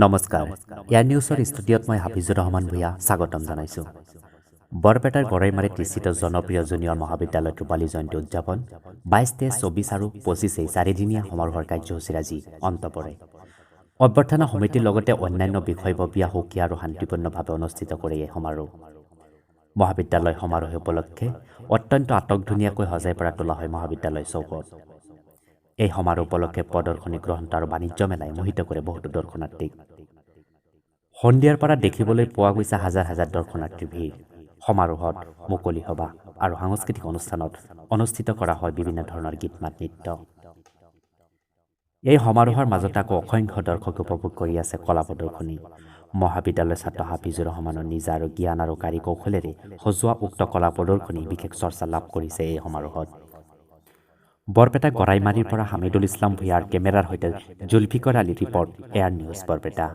নমস্কাৰ, এয়াৰ নিউজৰ ষ্টুডিঅ'ত মই হাফিজুৰ ৰহমান ভূঞা স্বাগতম জনাইছোঁ। বৰপেটাৰ গৰৈমাৰীত স্থিত জনপ্ৰিয় জুনিয়ৰ মহাবিদ্যালয়ত ৰূপালী জয়ন্তী উদযাপন 22, 23, 24 আৰু 25 এই চাৰিদিনীয়া সমাৰোহৰ কাৰ্যসূচীৰ আজি অন্ত পৰে। অভ্যৰ্থনা সমিতিৰ লগতে অন্যান্য বিষয়ববীয়া সুকীয়া আৰু শান্তিপূৰ্ণভাৱে অনুষ্ঠিত কৰে এই সমাৰোহ। মহাবিদ্যালয় সমাৰোহ উপলক্ষে অত্যন্ত আটকধুনীয়াকৈ সজাই পৰা তোলা হয় মহাবিদ্যালয় চৌহদ। এই সমাৰোহ উপলক্ষে প্ৰদৰ্শনী, গ্ৰন্থ আৰু বাণিজ্য মেলাই মোহিত কৰে বহুতো দৰ্শনাৰ্থীক। সন্ধিয়াৰ পৰা দেখিবলৈ পোৱা গৈছে হাজাৰ হাজাৰ দৰ্শনাৰ্থীৰ ভিৰ। সমাৰোহত মুকলি সভা আৰু সাংস্কৃতিক অনুষ্ঠানত অনুষ্ঠিত কৰা হয় বিভিন্ন ধৰণৰ গীত মাত, নৃত্য। এই সমাৰোহৰ মাজতে আকৌ অসংখ্য দৰ্শকে উপভোগ কৰি আছে কলা প্ৰদৰ্শনী। মহাবিদ্যালয়ৰ ছাত্ৰ হাফিজুৰ ৰহমানৰ নিজা আৰু জ্ঞান আৰু কাৰি কৌশলেৰে সজোৱা উক্ত কলা প্ৰদৰ্শনী বিশেষ চৰ্চা লাভ কৰিছে এই সমাৰোহত। বৰপেটা গৰাইমাৰীৰ পৰা হামিদুল ইছলাম ভূঞাৰ কেমেৰাৰ সৈতে Zulfikar Ali report, air news, Barpeta.